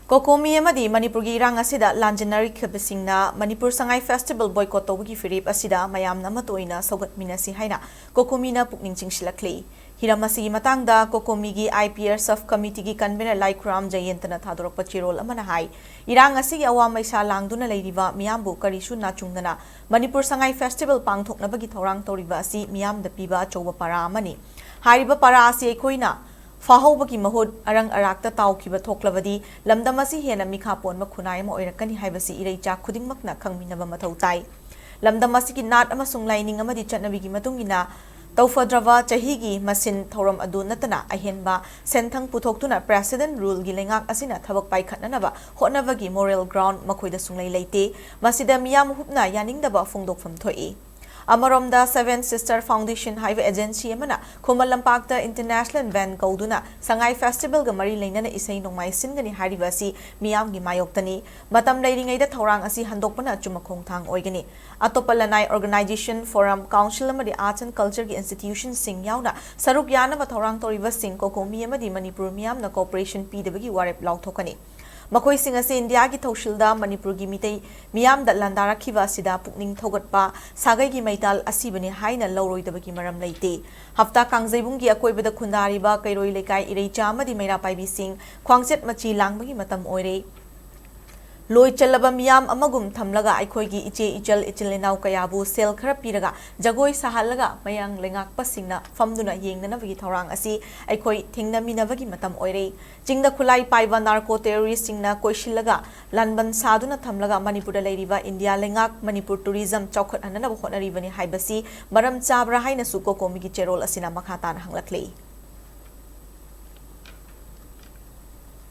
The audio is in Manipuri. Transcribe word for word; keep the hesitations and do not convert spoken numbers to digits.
ꯀꯣꯀꯣꯃꯤ ꯑꯃꯗꯤ ꯃꯅꯤꯄꯨꯔꯒꯤ ꯏꯔꯥꯡ ꯑꯁꯤꯗ ꯂꯥꯟꯖꯦꯟꯅꯔꯛꯈꯤꯕꯁꯤꯡꯅ ꯃꯅꯤꯄꯨꯔ ꯁꯉꯥꯏ ꯐꯦꯁꯇꯤꯚꯦꯜ ꯕꯣꯏꯀꯣꯠ ꯇꯧꯕꯒꯤ ꯐꯤꯔꯦꯞ ꯑꯁꯤꯗ ꯃꯌꯥꯝꯅ ꯑꯃꯠꯇ ꯑꯣꯏꯅ ꯁꯧꯒꯠꯃꯤꯟꯅꯁꯤ ꯍꯥꯏꯅ ꯀꯣꯀꯣꯃꯤꯅ ꯄꯨꯛꯅꯤꯡ ꯆꯤꯡꯁꯤꯜꯂꯛꯂꯤ꯫ ꯍꯤꯔꯝ ꯑꯁꯤꯒꯤ ꯃꯇꯥꯡꯗ ꯀꯣꯀꯣꯃꯤꯒꯤ IPR sub committeeꯒꯤ convener ꯂꯥꯏꯈꯨꯔꯥꯝ ꯖꯌꯦꯟꯇꯅ ꯊꯥꯗꯣꯔꯛꯄ ꯆꯦꯔꯣꯜ ꯑꯃꯅ ꯍꯥꯏ, ꯏꯔꯥꯡ ꯑꯁꯤꯒꯤ ꯑꯋꯥ ꯃꯩꯁꯥ ꯂꯥꯡꯗꯨꯅ ꯂꯩꯔꯤꯕ ꯃꯤꯌꯥꯝꯕꯨ ꯀꯔꯤꯁꯨ ꯅꯥꯆꯨꯡꯗꯅ ꯃꯅꯤꯄꯨꯔ ꯁꯉꯥꯏ ꯐꯦꯁꯇꯤꯚꯦꯜ ꯄꯥꯡꯊꯣꯛꯅꯕꯒꯤ ꯊꯧꯔꯥꯡ ꯇꯧꯔꯤꯕ ꯑꯁꯤ ꯃꯤꯌꯥꯝꯗ ꯄꯤꯕ ꯑꯆꯧꯕ ꯄꯥꯔꯥ ꯑꯃꯅꯤ꯫ ꯍꯥꯏꯔꯤꯕ ꯄꯥꯔꯥ ꯑꯁꯤ ꯑꯩꯈꯣꯏꯅ ꯐꯥꯍꯧꯕꯒꯤ ꯃꯍꯨꯠ ꯑꯔꯪ ꯑꯔꯥꯛꯇ ꯇꯥꯎꯈꯤꯕ ꯊꯣꯛꯂꯕꯗꯤ ꯂꯝꯗꯝ ꯑꯁꯤ ꯍꯦꯟꯅ ꯃꯤꯈꯥ ꯄꯣꯟꯕ ꯈꯨꯟꯅꯥꯏ ꯑꯃ ꯑꯣꯏꯔꯛꯀꯅꯤ ꯍꯥꯏꯕꯁꯤ ꯏꯔꯩꯆꯥ ꯈꯨꯗꯤꯡꯃꯛꯅ ꯈꯪꯃꯤꯟꯅꯕ ꯃꯊꯧ ꯇꯥꯏ꯫ ꯂꯝꯗꯝ ꯑꯁꯤꯒꯤ ꯅꯥꯠ ꯑꯃꯁꯨꯡ ꯂꯥꯏꯅꯤꯡ ꯑꯃꯗꯤ ꯆꯠꯅꯕꯤꯒꯤ ꯃꯇꯨꯡ ꯏꯟꯅ ꯇꯧꯐꯗ꯭ꯔꯕ ꯆꯍꯤꯒꯤ ꯃꯁꯤꯟ ꯊꯧꯔꯝ ꯑꯗꯨ ꯅꯠꯇꯅ ꯑꯍꯦꯟꯕ ꯁꯦꯟꯊꯪ ꯄꯨꯊꯣꯛꯇꯨꯅ President ruleꯒꯤ ꯂꯩꯉꯥꯛ ꯑꯁꯤꯅ ꯊꯕꯛ ꯄꯥꯏꯈꯠꯅꯅꯕ ꯍꯣꯠꯅꯕꯒꯤ moral ground ꯃꯈꯣꯏꯗ ꯁꯨꯡꯂꯩ ꯂꯩꯇꯦ꯫ ꯃꯁꯤꯗ ꯃꯤꯌꯥꯝ ꯍꯨꯞꯅ ꯌꯥꯅꯤꯡꯗꯕ ꯐꯣꯡꯗꯣꯛꯐꯝ ꯊꯣꯛꯏ꯫ ꯑꯃꯔꯣꯝꯗ Seven Sister Foundation ꯍꯥꯏꯕ agency ꯑꯃꯅ ꯈꯨꯃꯟ ꯂꯝꯄꯥꯛꯇ International Band ꯀꯧꯗꯨꯅ ꯁꯉꯥꯏ Festivalꯒ ꯃꯔꯤ ꯂꯩꯅꯅ ꯏꯁꯩ ꯅꯣꯡꯃꯥꯏ ꯁꯤꯟꯒꯅꯤ ꯍꯥꯏꯔꯤꯕ ꯑꯁꯤ ꯃꯤꯌꯥꯝꯒꯤ ꯃꯥꯌꯣꯛꯇꯅꯤ꯫ ꯃꯇꯝ ꯂꯩꯔꯤꯉꯩꯗ ꯊꯧꯔꯥꯡ ꯑꯁꯤ ꯍꯟꯗꯣꯛꯄꯅ ꯑꯆꯨꯝꯕ ꯈꯣꯡꯊꯥꯡ ꯑꯣꯏꯒꯅꯤ꯫ ꯑꯇꯣꯞꯄ ꯂꯅꯥꯏ organization, forum, council ꯑꯃꯗꯤ arts and cultureꯒꯤ institutionꯁꯤꯡ ꯌꯥꯎꯅ ꯁꯔꯨꯛ ꯌꯥꯅꯕ ꯊꯧꯔꯥꯡ ꯇꯧꯔꯤꯕꯁꯤꯡ ꯀꯣꯀꯣꯃꯤ ꯑꯃꯗꯤ ꯃꯅꯤꯄꯨꯔ ꯃꯤꯌꯥꯝꯅ cooperation ꯄꯤꯗꯕꯒꯤ ꯋꯥꯔꯦꯞ ꯂꯥꯎꯊꯣꯛꯀꯅꯤ꯫ ꯃꯈꯣꯏꯁꯤꯡ ꯑꯁꯤ ꯏꯟꯗꯤꯌꯥꯒꯤ ꯊꯧꯁꯤꯜꯗ ꯃꯅꯤꯄꯨꯔꯒꯤ ꯃꯤꯇꯩ ꯃꯤꯌꯥꯝꯗ ꯂꯥꯟꯗꯥꯔꯛꯈꯤꯕ ꯑꯁꯤꯗ ꯄꯨꯛꯅꯤꯡ ꯊꯧꯒꯠꯄ ꯁꯥꯒꯩꯒꯤ ꯃꯩꯇꯥꯜ ꯑꯁꯤꯕꯅꯤ ꯍꯥꯏꯅ ꯂꯧꯔꯣꯏꯗꯕꯒꯤ ꯃꯔꯝ ꯂꯩꯇꯦ꯫ ꯍꯞꯇꯥ ꯀꯥꯡꯖꯩꯕꯨꯡꯒꯤ ꯑꯀꯣꯏꯕꯗ ꯈꯨꯟꯗꯥꯔꯤꯕ ꯀꯩꯔꯣꯏ ꯂꯩꯀꯥꯏ ꯏꯔꯩꯆꯥ ꯑꯃꯗꯤ ꯃꯩꯔꯥ ꯄꯥꯏꯕꯤꯁꯤꯡ ꯈ꯭ꯋꯥꯡꯆꯠ ꯃꯆꯤ ꯂꯥꯡꯕꯒꯤ ꯃꯇꯝ ꯑꯣꯏꯔꯦ꯫ ꯂꯣꯏ ꯆꯜꯂꯕ ꯃꯤꯌꯥꯝ ꯑꯃꯒꯨꯝ ꯊꯝꯂꯒ ꯑꯩꯈꯣꯏꯒꯤ ꯏꯆꯦ ꯏꯆꯜ ꯏꯆꯤꯜ ꯏꯅꯥꯎ ꯀꯌꯥꯕꯨ ꯁꯦꯜ ꯈꯔ ꯄꯤꯔꯒ ꯖꯒꯣꯏ ꯁꯥꯍꯜꯂꯒ ꯃꯌꯥꯡ ꯂꯩꯉꯥꯛꯄꯁꯤꯡꯅ ꯐꯝꯗꯨꯅ ꯌꯦꯡꯅꯅꯕꯒꯤ ꯊꯧꯔꯥꯡ ꯑꯁꯤ ꯑꯩꯈꯣꯏ ꯊꯦꯡꯅꯃꯤꯟꯅꯕꯒꯤ ꯃꯇꯝ ꯑꯣꯏꯔꯦ꯫ ꯆꯤꯡꯗ ꯈꯨꯠꯂꯥꯏ ꯄꯥꯏꯕ narco terroristꯁꯤꯡꯅ ꯀꯣꯏꯁꯤꯜꯂꯒ ꯂꯥꯟꯕꯟ ꯁꯥꯗꯨꯅ ꯊꯝꯂꯒ ꯃꯅꯤꯄꯨꯔꯗ ꯂꯩꯔꯤꯕ ꯏꯟꯗꯤꯌꯥ ꯂꯩꯉꯥꯛ, ꯃꯅꯤꯄꯨꯔ tourism ꯆꯥꯎꯈꯠꯍꯟꯅꯅꯕ ꯍꯣꯠꯅꯔꯤꯕꯅꯤ ꯍꯥꯏꯕꯁꯤ ꯃꯔꯝ ꯆꯥꯕ꯭ꯔꯥ ꯍꯥꯏꯅꯁꯨ ꯀꯣꯀꯣꯃꯤꯒꯤ ꯆꯦꯔꯣꯜ ꯑꯁꯤꯅ ꯃꯈꯥ ꯇꯥꯅ ꯍꯪꯂꯛꯂꯤ꯫